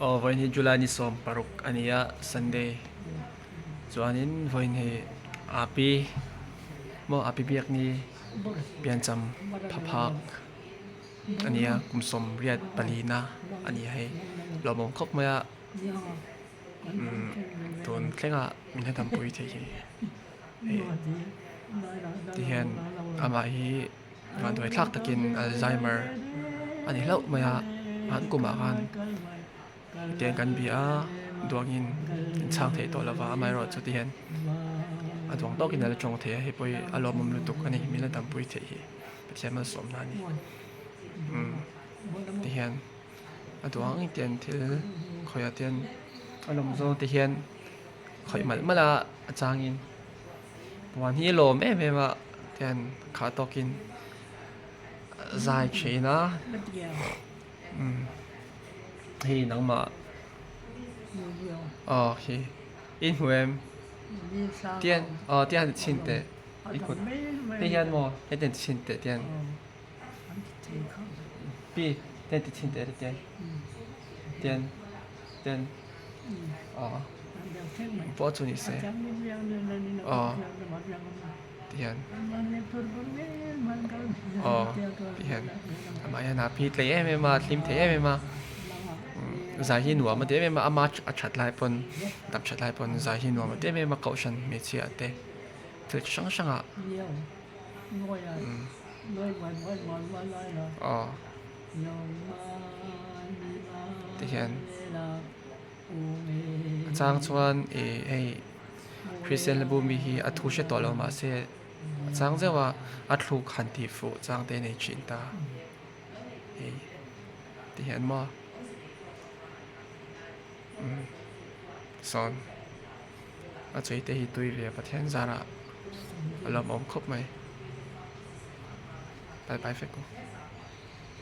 Aw vawiin hi July ni 16 a ni a Sunday chuanin vawiin hi Api maw Api biak ni piancham phaphak a ni a kum 84 na a ni a hei lawmawm khawp mai a umm tun thlengah min la dampui thei hi hei tihian amah hi. Vanduai thlak takin Alzheimer a ni hlauh mai a, an kumah khan tiang kan bia a, duangin in chhang theih tawh lova amaherawh chu tihian a duang tawkin a la tawng thei a, hei pawh hi a lawmawm lutuk a ni, min la dampui theih hi Pathian malsawmna a ni. Umm tihian a duang tian thil khawiah tian a lawm zawng te hian khawih malh malh a a changin. Puan hi a lawm em em a tian khah tawkin zai thin a umm hei nangmah aw khi i hmu em tian aw tian ti chhin teh i kut hei hian maw hetiang ti chhin teh tian pi tian ti chhin teh tian tian tian aw. Pawh chu ni se aw tihian aw tihian amah hian a phi tlei em em a a hlim thei em em a zai hi nuam a ti em em a ama a that lai pawn dam that lai pawn zai hi nuam a ti em em a kohhran hmeichhia te thil chi hrang hrang ah aw tihian. A chang chuan ih hei Christian la bumi hi a thu hre tawh lo mahse a chang zeuh a a thluk han tih fuh chang te a nei thin ta hei ti hian maw umm sawn a chei te hi tui ve Pathian zarah a lawmawm khawp mai bye bye vek u.